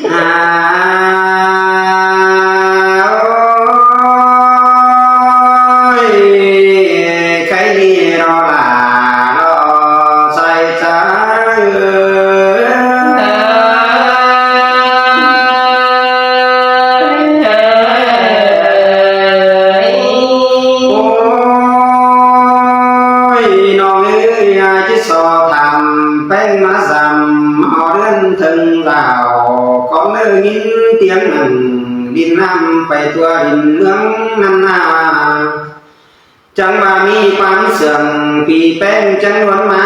ອາ ໂອ້ຍ ໄຄດີເນາະຫຼ້າເນາະ ສາຍໃຈເອີຍ. ໂອ້ຍ ນ້ອງເອີຍ ອາຍຈະສອບຖາມແປ້ງມາຊ້ຳ ຮອດເຮືອນເຖິງລາວ ກໍໄດ້ຍິນຕຽງໜັງ ດິນນ້ຳໄປທົ່ວດິນເມືອງນັ້ນນາ ຈັ່ງວ່າມີຄວາມເຊື່ອງ ປີແປ້ງຈັ່ງລວນມາ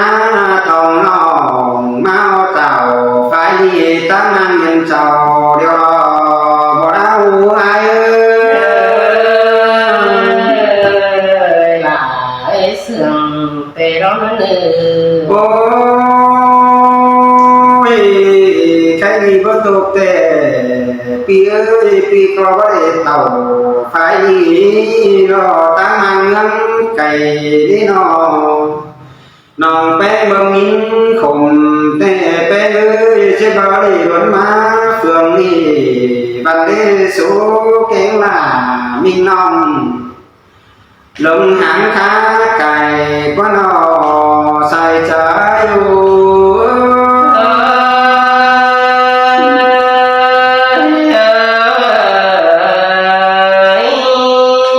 ທ້ອງນ້ອງມາເອົາເຕົ້າ ຝ່າຍນີ້ຕາມນາງເງິນເຈົ້າ ດຽວລໍບໍ່ລາວອ້າຍເອີຍ. ຫຼາຍເຊື່ອງແຕ່ລອນເອີຍ ໂອ້ຍ ໄຄດີບໍ່ຕົກແຕ່ ປີເອີຍ ປີກໍບໍ່ໄດ້ເຕົ້າ ຝ່າຍນີ້ລໍຕາມມາເມືອງໄກເດ້ນ້ອງ ນ້ອງແປ້ງເບິ່ງຍິນຂົມແຕ່ແປ້ງເອີຍ ຊິບໍ່ໄດ້ດວນມາເຟືອງນີ້ ບັນເດໂສແກງຫຼ້າມິງນ້ອງ ລົງຫາງຄາໄກ່ກວ່ານອ ສາຍໃຈໂອ.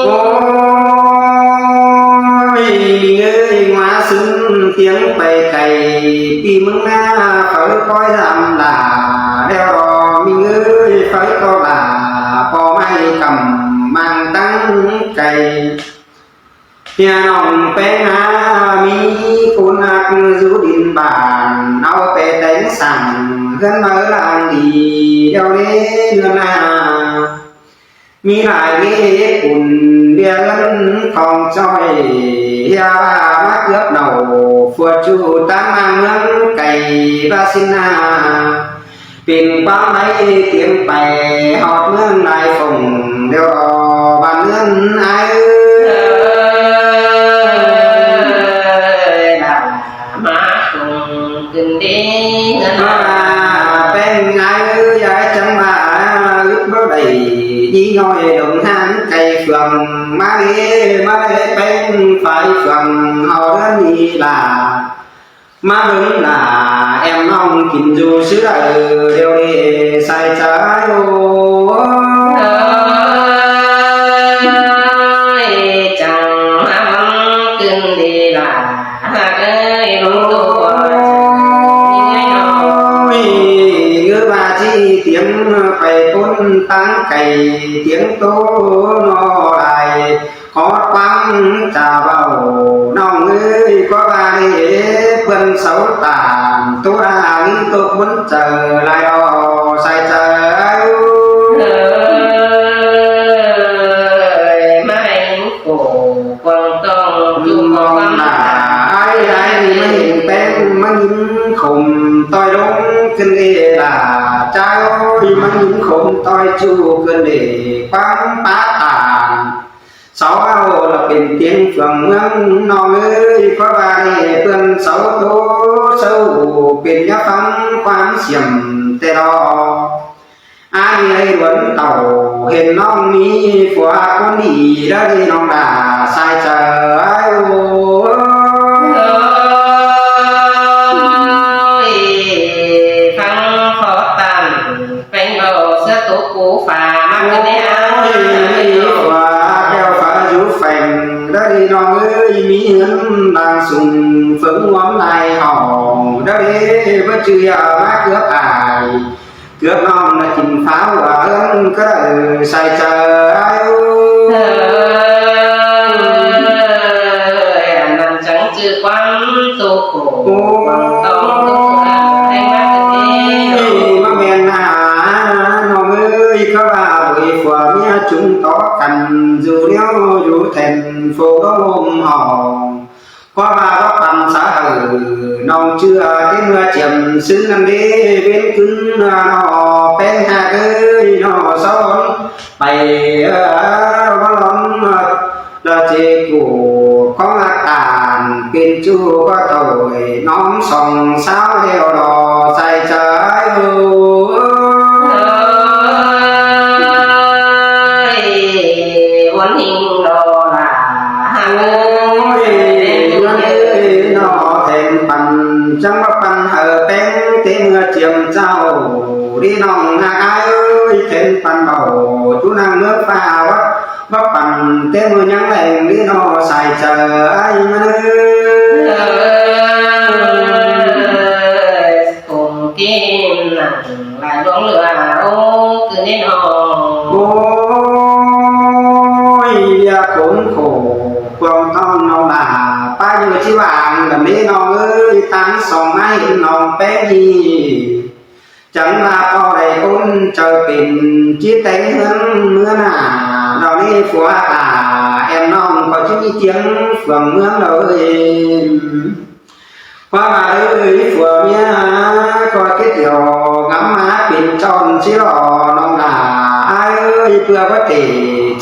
ໂອ້ຍ ມີເອີຍ ງົວຊຶມຕຽງໄປໄກ ປີເມືອງນາ ເຝົ້າຄອຍດຳຫຼ້າ ແລ້ວມີເອີຍ ໄຟກໍຫຼ້າ ພໍໄມ້ກຳມັງຕັ້ງໄກ ເຮຍນ້ອງແປ້ງນາ ມີຄົນຮັກຢູ່ດິນບ້ານ ເອົາໄປແຕ່ງສ້າງເຮືອນໃໝ່ຫຼັງດີ ດຽວນີ້ເຮືອນນາ ມີຫຼາຍເວປຸນ ເວຍເງິນຂອງຈ້ອຍ ຢ່າວ່າມາເກືອບເນົ່າ ຟວດຈູຕາມມາເມືອງໄກ ວາສິນນາ ເປັນຄວາມໄດ້ຕຽມໄປ ຮອດເມືອງຫຼາຍຟົງ ດຽວລໍບ້ານເຮືອນອ້າຍເອີຍ. ມາສົ່ງຂຶ້ນເດ້ເຮືອນ ມາແປ້ງອ້າຍເອີຍ ຢ່າຈັ່ງມາອຶດບໍ່ໄດ້ ຍິງນ້ອຍລົງຫາງໄກເຟືອງ ມາເດ້ ມາເດ້ແປ້ງຝ້າຍເຟືອງ ເຮົາເຮືອນນີ້ລະ ມາເບິ່ງໜ້າແອມນ້ອງກິນຢູ່ຊື່ໃດ ດຽວນີ້ສາຍໃຈໂອ. ຈັ່ງມາເບິ່ງຄືນດີລະ ຫາກເອີຍ ໂອ້ຍ ເງີວ່າຊິຕຽມໄປພົ້ນຕ່າງໄກ ຕຽມໂຕໜໍ່ຫຼາຍ ຂໍຟັງຈາເວົ້ານ້ອງເອີຍ ກໍວ່າເດ້ ເພື່ອນເຊົາຕາມໂຕລາງຕົກບົນເຈີຫຼາຍດອກ ສາຍໃຈເອີຍ. ມາໃຫ້ໂກກວາງຕ້ອງ ຈຸມອກຄວາມ ອ້າຍ ອ້າຍນີ້ມາເຫັນແປ້ງ ມາຍິນຂົມ ຕ່ອຍລົງຂຶ້ນເອລາ ຈ້າເອີຍ ມາຍິນຂົມ ຕ່ອຍຈູຂຶ້ນເອ ຄວາມປາຕານ ເສົາເອົາລະເປັນຕຽງເຟືອງເມືອງ ນ້ອງເອີຍ ເພາະວ່າເອີຍ ເພື່ອນເສົາໂຕເສົາ ເປັນຍາຟັງຄວາມສຽມແຕ່ລອ ອາຍເອີຍ ຫຼວນເຕົ່າ ເຫັນນ້ອງມີຜົວຄົນດີ ເດີນ້ອງຫຼ້າ ສາຍໃຈໂອ. ຟັງຂໍຕາມ ແຟງເອົາເສື້ອໂຕປູຝາ ມັກແຕ່ ໂອ້ຍ ມີຝາແກ້ວຝາຢູ່ແຟງ ໄດ້ນ້ອງເອີຍ ມີເຮືອນລ່າງສູງ ເຝີງຫວມຫຼາຍຫ້ອງ ໄດ້ບໍ່ຈື່ຢ່າມາເກືອບອ້າຍ ເກືອບນ້ອງ ມາກິນຟ້າວເຮືອນກໍໄດ້ ໃສ່ໃຈ ເອີຍ ອັນນັ້ນຈັ່ງຈື່ຄວາມໂຕໂກ ໂອ້ຍ ຕ້ອງ ໂອ້ຍ ມາແມ່ນນາ ນ້ອງເອີຍ ເຂົາວ່າໂອຍ ຜົວເມຍຈຸງຕໍ່ກັນ ຢູ່ແນວຢູ່ແທ່ນ ໂຟລົມຫ້ອງ ເພາະວ່າບໍ່ປັນສາເອີ ນ້ອງເຈື່ອ ເຕັມເມືອຈຽມ ຊຶ່ງນັ້ນເດ ເວັນຄືນນອ ແປ້ງຫາກເອີຍ ນອສອນ ໄປ ເອີ ວາລອນ ລະເຈກູ ຂອງອາການ ເປັນຈູ່ກໍໂຕຍ ນ້ອງສອງສາວແລ້ວ ລອໃສ່ໃຈໂອ. ພີ່ນ້ອງນາອ້າຍເອີຍ ເປັນປັນເບົາ ຢູ່ນາງເມືອງຟ້າວັດ ວັດປັນແຕ່ມື້ຍັງແລງນີ້ເນາະ ສາຍໃຈອ້າຍມາເອີຍ ຄົງກິນນັ່ງຫຼາຍດວງເຫຼືອ ໂອ້ ຄືນີ້ເນາະ ໂອ້ຍ ເວຍຄົນໂຄ ຄວາມຕ້ອງນ້ອງຫຼ້າ ປ້າຢູ່ທີ່ຫວ່າງ ແບບນີ້ນ້ອງເອີຍ ຕາງສອງໄມ້ນ້ອງແປ້ງນີ້ ຈັ່ງວ່າພໍໄດ້ອົນເຈົ້າເປັນ ຈິແຕ່ງເຮືອນເມືອໜ້າ ດອກນີ້ຜົວກາແອມນ້ອງ ກໍຈິມີຈຽງເຟືອງເມືອງເລີຍ ວ່າເອີຍຜົວເມຍ ກໍຄິດດຽວງາມມາເປັນຈອນຊິຫຼໍ່ນ້ອງຫຼ້າ ອ້າຍເອີຍ ເພື່ອວ່າເຕ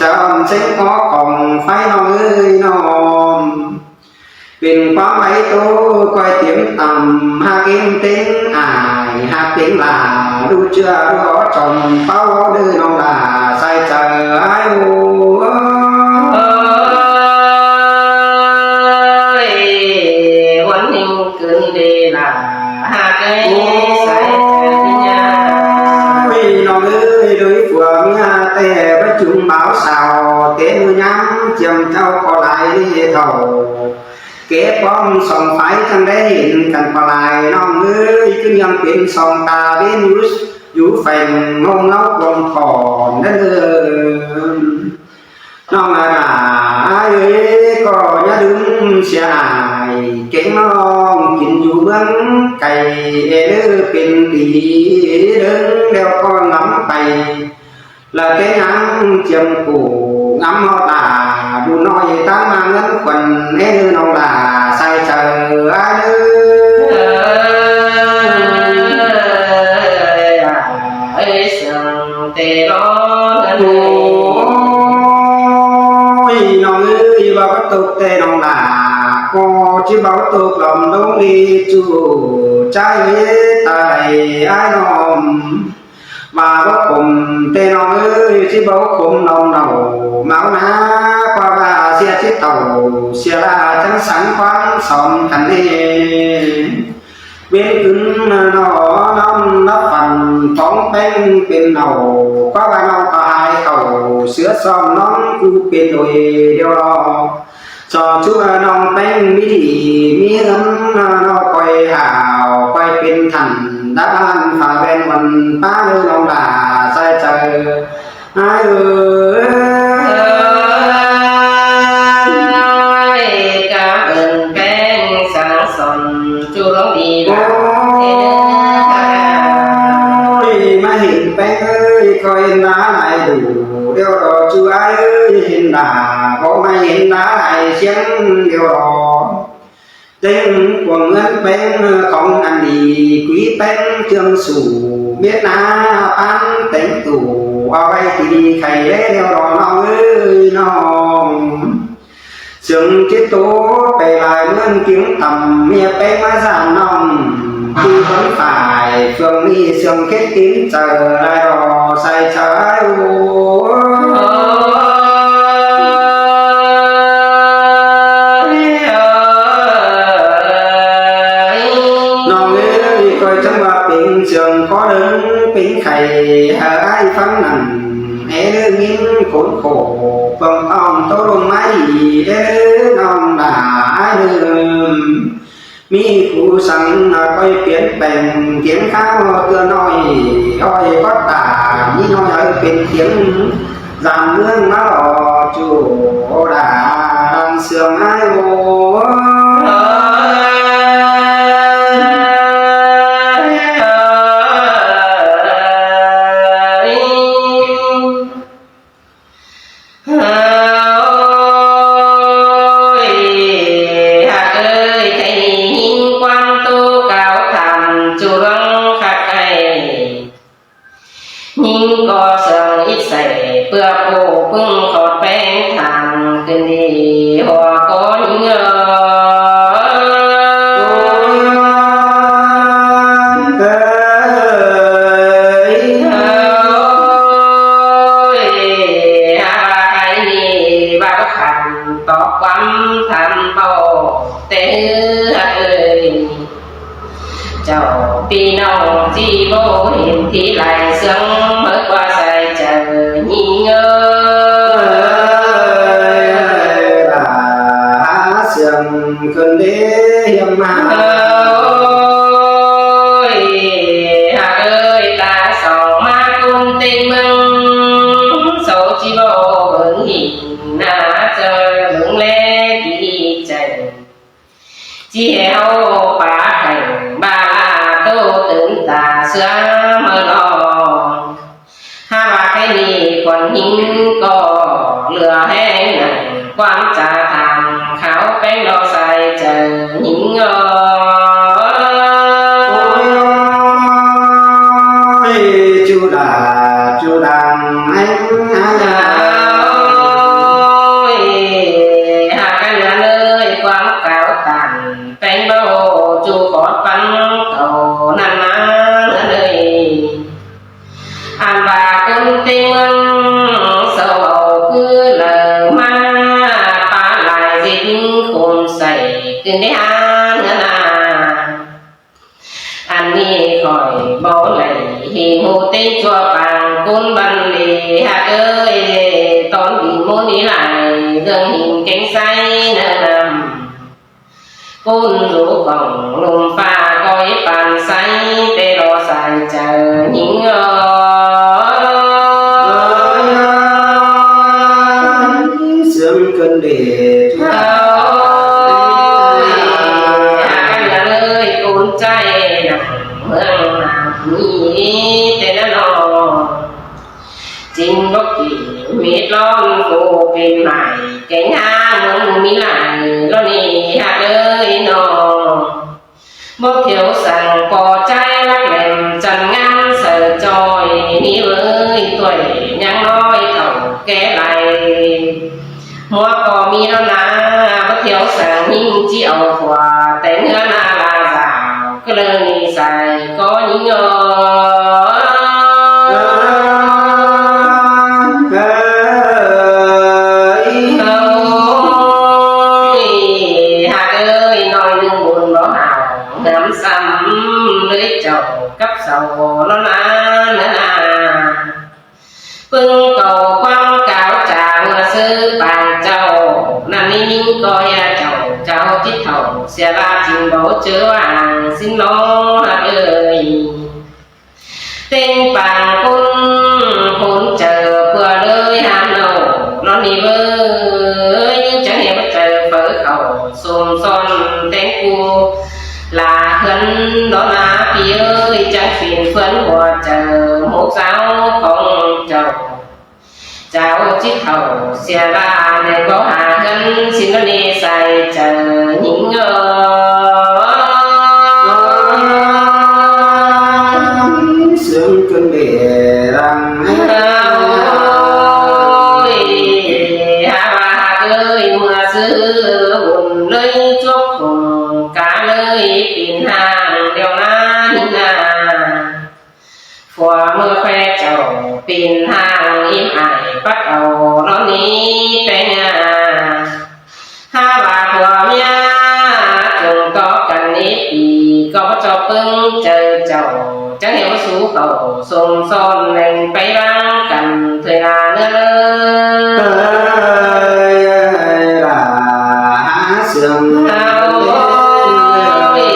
ຈອນເສັງອອກຂອງໄຟນ້ອງເອີຍນ້ອງ ເປັນຄວາມໄວໂຕ ຂ້ອຍຕຽມຕຳ ຫາກເອັນເຕັງອາຍ ຫາກເຕັງຫຼ້າ ຮູ້ເຈື່ອຮູ້ອໍຈອມເປົ້າເດີ້ນ້ອງຫຼ້າ ໃສ່ໃຈອ້າຍໂອ ເອີຍ ວັນນີ້ຄືນດີຫຼ້າ ຫາກເອີຍ ໂອ້ຍ ໃສ່ໃຈຍາ ໂອ້ຍ ນ້ອງເອີຍ ໂດຍຜົວເມຍ ແຕ່ປະຈຸມບ່າວສາວ ແຕ່ມື້ຍາມຈຽມເຈົ້າກໍຫຼາຍເທົ່າ ແກ່ປ້ອມສອງຝ່າຍຈັ່ງໄດ້ເຫັນກັນປາລາຍ ນ້ອງເອີຍ ຄືຍັງເປັນສອງຕາເວັນຢູ່ ຢູ່ແຝງໂຮງເຮົາກວມຂອນເດີ ນ້ອງອາດາເອີຍ ກໍຢ່າລືມເສຍອາຍ ເກັ່ງນ້ອງກິນຢູ່ເມືອງໄກ ເອີ ເປັນດີເດີ ແລ້ວກໍນຳໄປ ລະແຕ່ຍັງຈຽມກູງາມເຮົາຕາ ບຸນນ້ອຍຕາມມາເງິນຂວັນ ແນ່ເດີນ້ອງຫຼ້າ ໃສ່ໃຈອ້າຍເດີ ເອີຍ ເຊິ່ງແຕ່ລໍນັ້ນ ໂອ້ຍ ນ້ອງເອີຍ ວ່າບໍ່ຕົກແຕ່ນ້ອງຫຼ້າ ກໍຊິເວົ້າຕົກລອມລົງດີຈູ້ ໃຈຕາຍອ້າຍນ້ອງ ວ່າບໍ່ຂົມແຕ່ນ້ອງເອີຍ ຊິບໍ່ຂົມນ້ອງເນົ່າເມົານາ ກວ່າວ່າເສຍຊິເຕົ່າ ເສຍລາຈັ່ງສັງຄວາມສອນຄັນເອ ເວັນຄືນນອນນອນຫຼັບຝັນ ຂອງແປ້ງເປັນເນົ່າ ກວ່າວ່ານ້ອງກໍຫາຍເຂົ້າ ເສືອຊ້ອມນ້ອງຄືເປັນໂດຍດຽວລໍ ສອງຊົ່ວນ້ອງແປ້ງມີດີມີເງິນ ນ້ອງຂ້ອຍຫາວຂ້ອຍເປັນທ່ານ ດາບານຟ້າແວ່ນວັນ ປ້າເອີຍນ້ອງຫຼ້າ ໃສ່ໃຈອ້າຍເອີຍ ກະເອີ້ນແປ້ງສັງສອນ ຈູລອງດີຫຼ້າ ໂອ້ຍ ມາເຫັນແປ້ງເອີຍ ຂ້ອຍເຫັນໜ້າຫຼາຍດູ ດຽວລໍຈູອ້າຍເອີຍ ເຫັນໜ້າ ບໍ່ມາເຫັນໜ້າຫຼາຍຊຽງ ດຽວລໍ ເຕັງກວາງເງິນແປ້ງ ຂອງອັນດີ ກຸຍແປ້ງເຈື່ອງສູ ເມັດໜ້າປານແຕ່ງໂຕ ເອົາໄວ້ທີ່ດີໄຂ່ແລ້ວ ດຽວລໍນ້ອງເອີຍນ້ອງ ເຊິ່ງຈິດໂຕໄປຫຼາຍເມືອງກິງຕຳ ເມຍແປ້ງມາສາມນ້ອງ ທີ່ຄົນຝ່າຍ ຊ່ວງນີ້ເຊື່ອງເຄັດຕີນເຈີ ລະລໍໃສ່ໃຈໂອ ນ້ອງເອີຍ ຂ້ອຍຈັ່ງວ່າເປັນເຊື່ອງ ຂໍເດີນເປັນໄຂ້ ໃຫ້ອ້າຍຟັງນັ້ນ ແອເດີຍິນຄົນໂຄ ເບິ່ງຕ້ອງໂຕລົງໄມ້ເດີນ້ອງຫຼ້າເດີ ມີຜູ້ສັ່ງ ອາ ຂ້ອຍປ່ຽນແປງ ກຽງຂ້າວເທື່ອໜ້ອຍ ອ້ອຍກໍຕາຍ ມີນ້ອຍເອົາເປັນກຽງ ສາມເມືອງມາລໍຈູດານເຊື່ອງອ້າຍໂອ ເອີຍ ຮັກເອີຍ ໃຫ້ຍິງຄວາມໂຕກ່າວຖາມ ຈູເລື່ອງຄັກໃກ້ ຍິງກໍເຊື່ອງອິດໃສ່ ເພື່ອຜູ້ປຶ້ງຂອດແປງທາງ ຄືນດີຫົວກໍຍິງເອີຍ ເອີຍ ຫາກວ່າໃຜນີ້ວ່າບໍ່ຄັນ ຕອບຄວາມຖາມເວົ້າແຕ່ເອື້ອເອີຍ ເຈົ້າພີ່ນ້ອງຊິບໍ່ ເຫັນທີ່ໄຫຼເຊື່ອງເໝີກວ່າໃສ່ໃຈຍິງເອີຍ ລາເຊື່ອງຂຶ້ນເດຮຽມມາ ໂອ້ຍ ຫາກເອີຍ ຕາສອງມາກຸນເຕັງເມືອງ ໂສຈິບໍ່ເບິ່ງຫີນໜ້າເຈີເບິ່ງແລດີໃຈ ຊິໃຫ້ເຮົາປາໄກ່ບາລາໂຕຕື່ນຕາເຊື່ອເມີລອ ຫາວ່າໃຜມີຄວນຍິງກໍເຫຼືອແຮງນັ້ນ ຄວາມຈາທາງຂາວແປ້ງລອໃສ່ໃຈຍິງເອີຍ ໂອ້ຍ ຈຸລາຈຸລັງແຮງ ໂອ້ຍ ຫາກັນເລີຍຄວາມກາວຕັນ ແປງເບົາຈູຂອດປັນເກົ່ານັ້ນນາເອີຍ ອັນວ່າຄົນເຕັງເມືອງເຊົາເວົ້າຄືເລີມາ ປາຫຼາຍຊິຍິງຄົມໃສ່ຂຶ້ນໄດ້ຫາເນື້ອນາ ອັນນີ້ຂ້ອຍບໍ່ໄດ້ເຫັນຮູ້ເຕັງຊົ່ວປາງກຸນບັນເລ ຫາກເອີຍ ຕອນບິນໝູນີ້ຫຼາຍ ເລື່ອງຫີນເກັງໃສເນື້ອນຳ ປຸ້ນລູກກອງລົມຟ້າກໍເຮັດປານໃສ ແຕ່ລໍສາຍໃຈຍິງເອີຍ ເຊື່ອມເກີນເດດ ໂອ້ຍ ຫາກັນເລີຍກຸນໃຈນຳເມືອງນາມີແຕ່ນະນອ ຈິງບໍ່ກີເມດລ້ອນໂກເປັນໝາຍ ແກງຫາເມືອງມີຫຼາຍ ລະນີ້ຫາກເອີຍນ້ອງ ບໍ່ຖຽວສັ່ງພໍໃຈລັກແຫຼມຈັນງາມໃສ່ຈ່ອຍ ນີ້ເອີຍ ຕົວຍັງນ້ອຍເຖົ້າແກ່ຫຼາຍ ຫົວກໍມີແລ້ວນາ ບໍ່ຖຽວສັ່ງຍິງຊິເອົາຜົວ ແຕ່ງເຮືອນາລາສາວ ກໍເລີຍນິໄສກໍຍິງເອີຍ ເອີຍ ເອີຍ ຫາກເອີຍ ນ້ອຍໜຶ່ງບຸນບໍ່ຫາວ ງາມສ່ຳເລີຍເຈົ້າກັບເຊົາລະນານານາ ປຶງເກົ່າຄວາມກາວຈາເມື່ອຊື່ປານເຈົ້າ ນັ້ນນີ້ຍິງກໍຢ່າເຈົ້າ ເຈົ້າຈິດເຖົ້າເສຍລາຈິງບໍ່ເຈີວ່າງສິນລອຫາກເອີຍ ເຕັງປາງຄຸນຄົນເຈີເພື່ອເລີຍຫາເນົາ ລອນີ້ເບີຍ ຈັ່ງເຫັນວ່າເຈີເຝີເຂົ້າ ສົມຊ້ອນແຕ່ງກູລາເຮືອນດອນນາ ພີ່ເອີຍ ຈັ່ງເປັນເພື່ອນຫົວໃຈ ໝູ່ສາວຂອງເຈົ້າ ເຈົ້າຈິດເຖົ້າເສຍລາ ແລະກໍຫາເຮືອນສິນລະເນໃສ່ເຈີຍິງເອີຍ ເຊື່ອມຈົນເບລັງ ໂອ້ຍ ຫາວ່າເອີຍ ເມື່ອຊື່ບຸນເລີຍຈົບຄົງ ກາເລີຍເປັນຮ່າງດຽວນານາ ຜົວເມື່ອແຄເຈົ້າເປັນຮ່າງອີ່ອ້າຍປັດເອົາລອນີ້ແປງ ຫາວ່າຜົວເມຍຈົງຕໍ່ກັນນີ້ປີ ກໍບໍ່ຈອບເບິ່ງເຈີເຈົ້າ ຈັ່ງເຫັນວ່າສູ່ເຂົາສົມຊ້ອນແລ່ນໄປວາງກັນເທື່ອລາເນີ ເອີຍ ລາຫາເຊື່ອມ ເອົາ ເອີ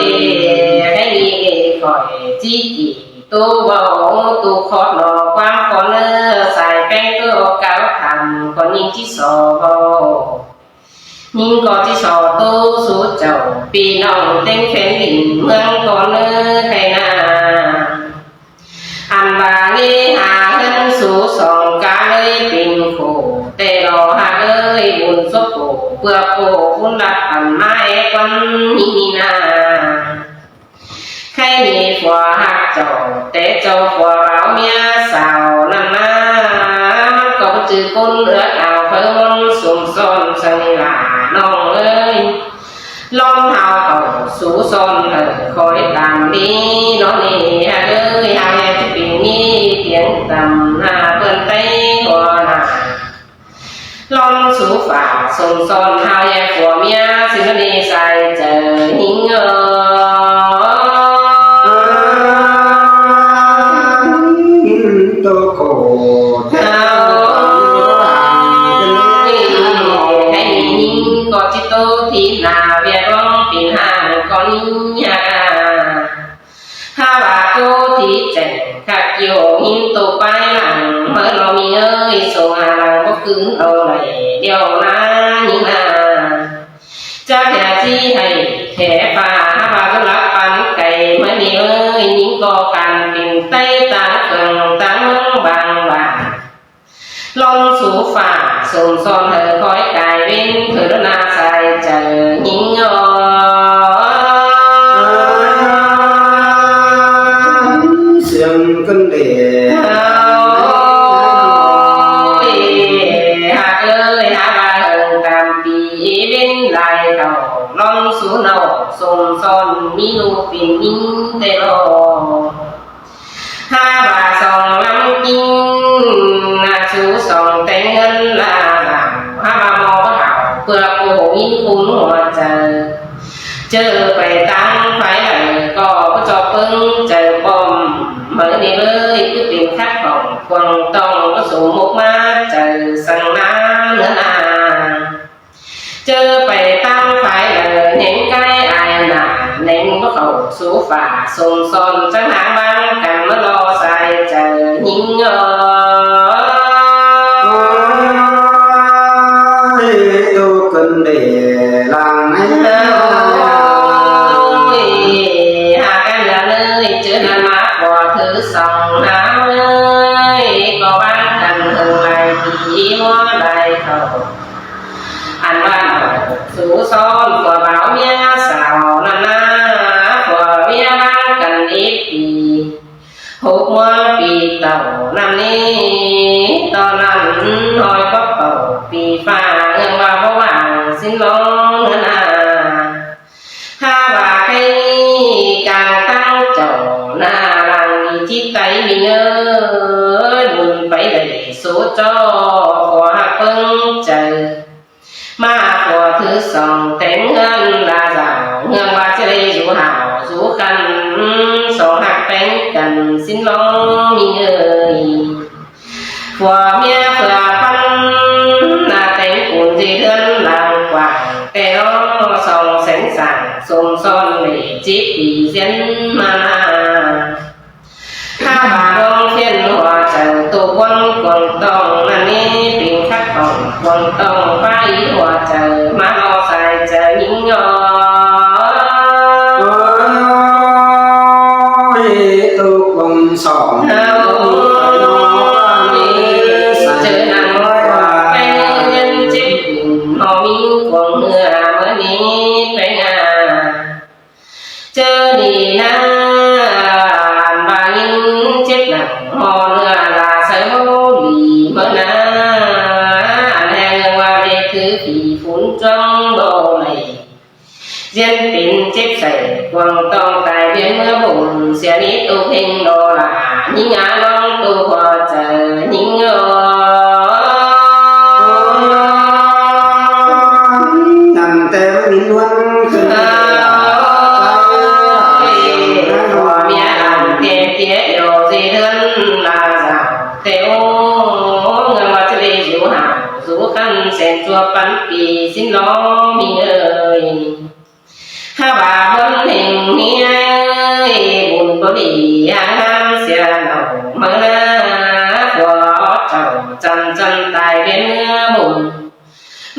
ຍ ໃຫ້ນີ້ເອງຂ້ອຍຈິກີ ໂຕເວົ້າໂຕຄອດໜໍ ຄວາມຂໍເນີ ສາຍແປ້ງໂຕກາວທຳ ກໍຍິງຈິສໍເວົ້າ ຍິງກໍຈິສໍໂຕສູ່ເຈົ້າ ພີ່ນ້ອງເຕັງແຜ່ນດິນເມືອງກໍເນີ ໄຄນາ ອັນວ່າເງຫາເຮືອນສູ່ສອງກາເລີຍເປັນຄູ່ ແຕ່ລໍຫາເອີຍບຸນສົບໂປ ເພື່ອໂປບຸນລັດອັນມາແອກວັນນີ້ນາ ໃຄມີຜົວຮັກເຈົ້າ ແຕ່ເຈົ້າຜົວເວົ້າເມຍສາວນັ້ນນາ ມັນກໍບໍ່ຈື່ຄົນເອື້ອອາວເພີມັນສົມຊ້ອນສັງນີ້ລານ້ອງເອີຍ ລ້ອມເຮົາເຂົ້າສູ່ຊ້ອນເອີຍ ຄອຍຕາມດີນ້ອງນີ້ ຫາກເອີຍ ຫາກແມ່ຊິເປັນນີ້ພຽງຕຳໜ້າເພິ່ນໄປຫົວໜ້າ ລ້ອມສູ່ຝາກສົມຊ້ອນ ຫາແຍກຜົວເມຍ ຊິມະນີໃສ່ເຈີຍິງເອີຍ ໂຕໂກ ເຈົ້າ ໃຜມີຍິງກໍຈິໂຕທີ່ໜ້າ ວຽກລ້ອງເປັນຫ້າງກໍນີ້ຫາ ຫາວ່າໂຕທີ່ແຈ້ງຄັກຢູ່ ຍິນໂຕປາຍຫຼັງ ເມີນອມີເອີຍ ສົ່ງຫາຫຼັງບໍ່ຄືນເອົາໄດ້ ດຽວນານີ້ນາ ຈັກຢາຊິໃຫ້ແຂຟ້າ ຫາວ່າສຳລັບປານໄກ ເມີນນີ້ເອີຍ ຍິງກໍຄັນເປັນໄຕຕາງເຄື່ອງຕາງເມືອງບາງວ່າ ລ່ອນສູ່ຟ້າສົມຊ້ອນ ໃຫ້ຄອຍກາຍເວັນ ເພີນາສາຍໃຈຍິງເອີຍ ສຽງກັນເດ ເອີຍ ຫາກເອີຍ ຫາວ່າເຫິງຕາມປີເວັນຫຼາຍເທົ່າ ລ່ອນສູ່ເນົ່າສົມຊ້ອນ ມີລູກເປັນຍິງແຕ່ລອ ຫາວ່າສອງລຳກິນນະ ສູ່ສອງແຕ່ງເຮືອນລາວ ຫາວ່າໝໍບໍ່ເອົາ ເພື່ອຜູ້ຍິງຄຸນຫົວໃຈ ເຈີໄປຕາງຝ່າຍໃດ ກໍບໍ່ຈອບເບິ່ງໃຈປ້ອມ ເມີນນີ້ເລີຍ ຄືເປັນຂັດຂ້ອງ ຄວາມຕ້ອງບໍ່ສົມມຸກມາ ໃຈສັງນາເໜືອນາ ເຈີໄປຕາມຝ່າຍເລີຍ ເໜັງກາຍອາຍໜ້າ ເໜັງບໍ່ເຂົ້າສູ່ຟ້າ ສົມຊ້ອນຈັກຫາງບາງກັນ ມາລໍສາຍໃຈຍິງເອີຍ ໂອ້ຍ ໂຕເກີນເດລາງໃນ ໂອ້ຍ ຫາກັນລະເລີຍ ເຈີນຳມາຂໍຖືສອງນາເອີຍ ກໍບາງກັນເຖິງຫຼາຍປີ ຫົວຫຼາຍເຂົ້າ ອັນວ່າເອົາສູ່ຊ້ອນ ຜົວບ່າວເມຍສາວນັ້ນນາ ຜົວເມຍບາງກັນເອກປີ ຫົກເມື່ອປີເຕົ້ານັ້ນນີ້ ຕອນນັ້ນຮອຍກໍເປົ່າປີຟ້າ ເລື່ອງວ່າບໍ່ຫວັງສິ້ນລອງເໜືອນາ ຫາວ່າໃຜກາງຕັ້ງເຈົ້າ ໜ້າຫຼັງມີຈິດໃຈມີເອີຍ ບຸນໄປໄດ້ສູ່ຈໍ ຂໍຮັກເບິ່ງໃຈ ມາຂໍຖືສອງແຕ່ງເຮືອນລາສາວ ເຮືອນວ່າຈະໄດ້ຢູ່ຫາວຢູ່ຄັນ ສອງຮັກແປງກັນສິ້ນລອງມີເອີຍ ຜົວເມຍເພື່ອພັນ ໜ້າແຕ່ງປູນທີ່ເຮືອນຫຼັງກວ້າງ ແຕ່ລອສອງແສງສາງ ສົມຊ້ອນໄດ້ເຈັດປີສຽນມານາ ຖ້າບາດວງພຽນຫົວໃຈ ໂຕຄວນຄວນຕ້ອງນັ້ນນີ້ ເປັນຂັດຂ້ອງຄວນຕ້ອງໄປຫົວໃຈ ມາລໍສາຍໃຈຍິງຍອ ໂອ້ຍ ໂຕຄວນສອງ ເຮົາ ເຈີນາງນ້ອຍວ່າ ໄປເຮືອນເຈັບ ເຮົາມີຄວາມເມື່ອ ມື້ນີ້ໄປງາ ເຈີນີ້ນາ ອັນວ່າຍິງເຈັບໜັກ ຮອດເຮືອລາໃສ່ບໍ່ດີເມີນາ ອັນແຮງວ່າເດັກຄືຜີຝຸ່ນຈ້ອງບໍ່ໄດ້ ຢ້ານເປັນເຈັບໃສ່ ຄວາມຕ້ອງຕາຍວຽນເມືອບຸນ ເສຍນີ້ໂຕເພັງດອລາ ຍິງອານ້ອງໂຕຫົວໃຈຍິງເອີຍ ຕັ້ງແຕ່ມື້ນີ້ວັນຂຶ້ນ ເອີຍ ຜົວເມຍອັນເຕຍເຕຍໂຍຊິເດີນລາສາວ ແຕ່ໂອ້ ເງິນວ່າຈະໄດ້ຢູ່ຫາສູ່ຄັນແສນຊົ່ວພັນປີ ສິ້ນລອງມີເອີຍ ຫາວ່າເພິ່ນເຮັງເຮຍ ບຸນບໍ່ດີຫາງງາມເສຍເນາະ ເມີນາ ຜົວເຈົ້າຈັນຈັນຕາຍເປັນເມືອບຸນ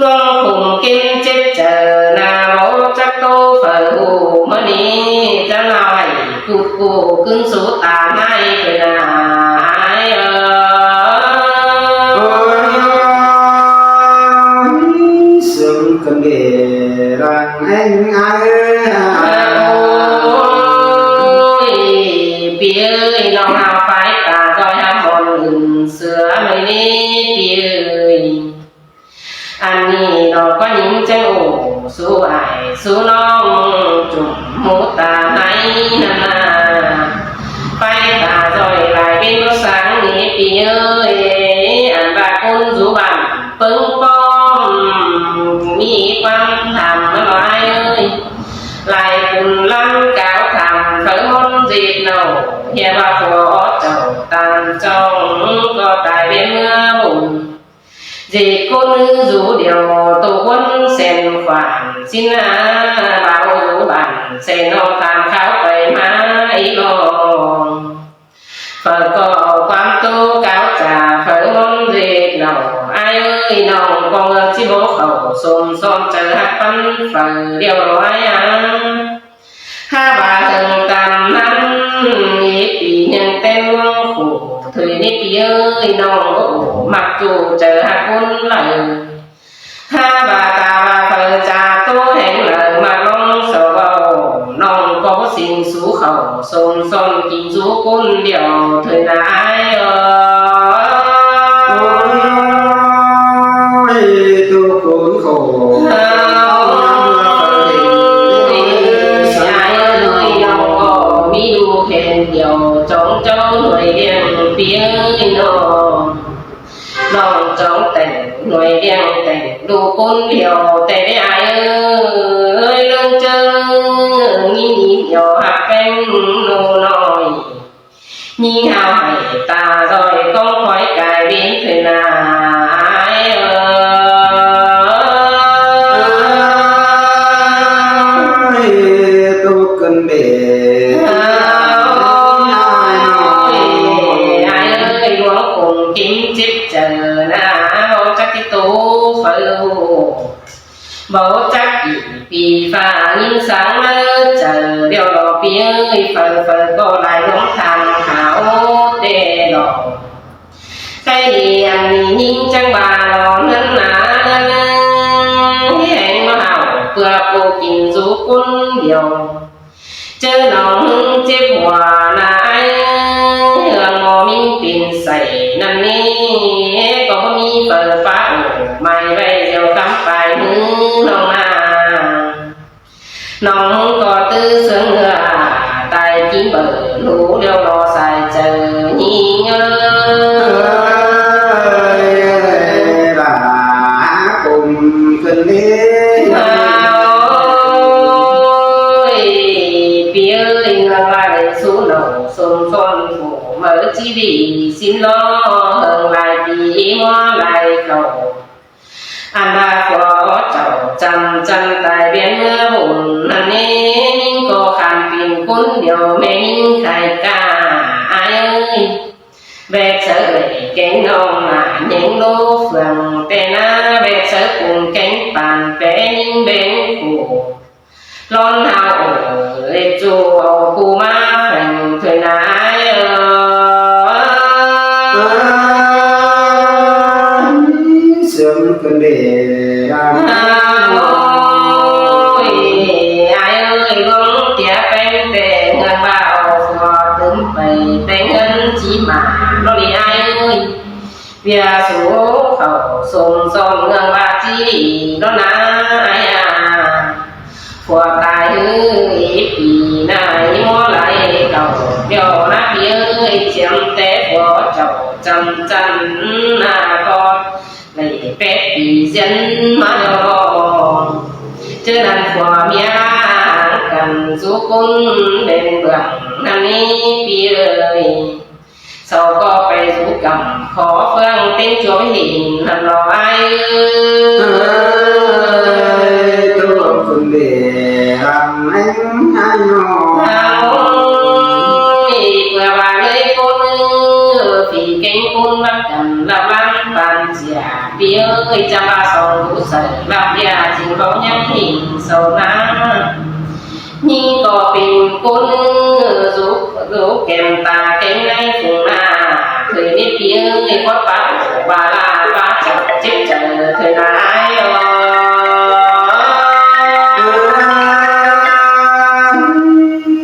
ລວງຂຸມກິນຈິດໃຈນາ ບໍ່ຈັກໂຕເຜີຍຮູ້ ມື້ນີ້ຈະເລົ່າໃຫ້ກຸດກູຂຶ້ນສູ່ຕາໃຫ້ເປັນອາຍເອີຍ ໂອ້ຍ ເສີມກັນເດລາງແຮງອາຍ ໂອ້ຍ ປີເອີຍ ນ້ອງເຮົາໄຟຕາຈອຍຫາໝົນອື່ນເສືອ ມື້ນີ້ປີເອີຍ ອັນນີ້ນ້ອງກໍຍິງຈັ່ງໂອ້ສູ່ອ້າຍສູ່ນ້ອງ ຈຸ່ມຫູຕາໃຫ້ນັ້ນນາ ໄຟຕາຈ້ອຍຫຼາຍເປັນບໍ່ສັງນີ້ປີເອີຍ ອັນວ່າຄົນຢູ່ບ້ານເປິງປ້ອມ ມີຄວາມທຳຫຼາຍເອີຍ ຫຼາຍບຸນລຳກາວທຳ ເຂົາມົນເຈັບເນົ່າ ຮຽກວ່າຜົວເຈົ້າຕາມເຈົ້າ ກໍຕາຍເວນເມືອບຸນ ເຈັດຄົນຢູ່ດຽວ ໂຕຄົນແສນຂວານ ສິນນາບ່າວຢູ່ບ້ານແສນນອກ ຖາມຂ່າວໄປມາອີກລອງ. ເຂົາກໍເວົ້າຄວາມໂຕກ່າວຈາ ເຂົາມອນເລດເລົ່າ ອ້າຍເອີຍ ນ້ອງກໍເມືອຊິບໍ່ເຂົ້າ ສົມສອນໃຈຮັກປັນເຂົາດຽວລອຍອາ ຫາວ່າເຖິງຕາມນັ້ນ ອີກປີຍັງແຕ່ງວງຄູ່ ເທີຍນີ້ປີເອີຍ ນ້ອງບໍ່ມັກຈູ້ໃຈຮັກຄົນຫຼາຍ ຫາວ່າຕາວ່າເຂົາຈາໂຕແຮງຫຼາຍ ມັກລອງສະເວົ້າ ນ້ອງກໍບໍ່ສິງສູ່ເຂົາ ສົມສອນກິນສູ່ຄົນດຽວເທີຍນາອ້າຍເອີຍ. ໂອ້ຍ ທຸກຄົນຂອງເຮົາ ເອີຍ ອ້າຍເອີຍ ນ້ອງກໍມີຢູ່ແຂນດຽວ ຈອງເຈົ້າໜ່ວຍລ້ຽງ ປີເອີຍ ນ້ອງ ນ້ອງຈອງແຕ່ງໜ່ວຍລ້ຽງ ແຕ່ງລູກຄົນດຽວ ແຕ່ໄດ້ອ້າຍເອີຍ ເລື່ອງເຈີຍິງດຽວຮັກແປ້ງໜູນ້ອຍ ຍິງຫາວໃຫ້ຕາລອຍ ກອງຄອຍກາຍວິນຄືນາອ້າຍເອີຍ. ໂອ້ຍ ອ້າຍເອີຍ ດວງຄົງກິນຈິດເຈີນາ ບໍ່ຈັກທີ່ໂຕເຝົ້າ ບໍ່ຈັກປີຟ້າຍິນສັງເລີເຈີ ດຽວລອປີເອີຍ ເຝົ້າເຝົ້າກໍຫຼາຍ ລວມທາງຂາວແຕ່ດອກ ໃກ້ລຽນຍິງຈັງວ່າລອເງິນນາ ແຮງມາເຮົາເພື່ອປູກິນສູ່ຄົນດຽວ ເຈີນ້ອງເຈັບຫົວນາອ້າຍ ເຮືອງບໍ່ມີປິ່ນໃສ່ນັ້ນນີ້ ກໍບໍ່ມີເປີປາໂອໄມ້ໄວ້ດຽວກຳປາຍມືນ້ອງນາ ນ້ອງກໍຕື້ເຊິ່ງເຮືອ ຕາຍກິນເບີ ຮູ້ດຽວບໍ່ສາຍເຈີຍິງເອີຍ ຫຼາຄົມຂຶ້ນເດ້. ໂອ້ຍ ປີເອີຍ ເງິນວ່າໄດ້ສູ່ນ້ອງ ສົມສອນຜູ້ເມີຊີວິດ ສິ້ນລໍເຫິງຫຼາຍປີ ມໍຫຼາຍເຂົ້າ ອັນວ່າພໍ່ເຈົ້າຈຳຈັນຕາຍວຽນເມືອບຸນນັ້ນເອງ ກໍຂ້າມປີນຄົນດຽວ ແມ່ຍິງຂາຍກ້າອ້າຍເອີຍ ແບກໃສ່ເອື້ອຍແກງນ້ອງໜ້າແຍງໂລເຟືອງແຕ່ໜ້າ ແບກໃສ່ປຸງແກງປານແປຍິງແບງໂກ ຮ້ອນຫາວເອີຍ ຈູເອົາກູມາແຂວງເທີນາອ້າຍເອີຍ. ເອີຍ ເຊື່ອມກັນເດ້ ອ້າຍ ໂອ້ຍ ອ້າຍເອີຍ ລວງເຕຍແປງແຕ່ເຮືອນບ່າວ ຂໍຕື່ມໄປແຕ່ເຮືອນຈີມາ ໂລດນີ້ອ້າຍເອີຍ. ເວຍສູ່ເຂົາສົມສອງເມືອງວ່າຈີໂລດນາອ້າຍອາ ຜົວຕາຍເຮີ້ຍ ປີໜ້າມີໝໍໄລ່ເຂົາ ດຽວນະພີ່ເອີຍ ຈຽມແຕ່ຜົວເຈົ້າຈຳຈັນນາກໍໄດ້ແປດປີເຊັ່ນມາດອກ ເຈີນັ້ນຜົວເມຍຫາກັນສູ່ຄົນເປັນເບື້ອງນັ້ນນີ້ ພີ່ເອີຍ. ເຂົາກໍໄປສູ່ກຳຂໍເຟືອງເຕັງຈວບຫີນຫັ້ນເນາະອ້າຍເອີຍ ໂຕຄົນເດຮັງແຮງອ້າຍເນາະ ເອີຍ ເພື່ອວ່າເລີຍຄົນຝີເກັ່ງຄົນລັກກັນລະວັງປານເສຍ ພີ່ເອີຍ ຈະວ່າສອງຜູ້ໃສ່ລັບຢາຈິງເວົ້າຍັງຫີນເຊົານາ ຍິງກໍເປັນຄົນ ລູກ ລູກແກ້ມຕາແກ້ງໃນທົ່ງນາ ເຄີຍມີພີ່ເອີຍ ຄວາມປາກວາລາ ປາກເຈັບໃຈເຄີຍຫຼາຍດອ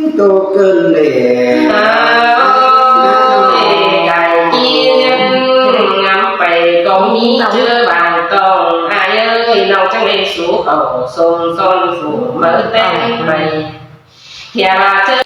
ກ ໂຕເກີນເດ ເອີຍ ໄກ່ກິນງາມໄປກໍມີເຈື່ອບາງຕ້ອງ ອ້າຍເອີຍ ນ້ອງຈັ່ງໄດ້ສູ່ເຂົາ ສົມສອນຜູ້ເມີແຕ່ງໄປ ເທວາເຈີ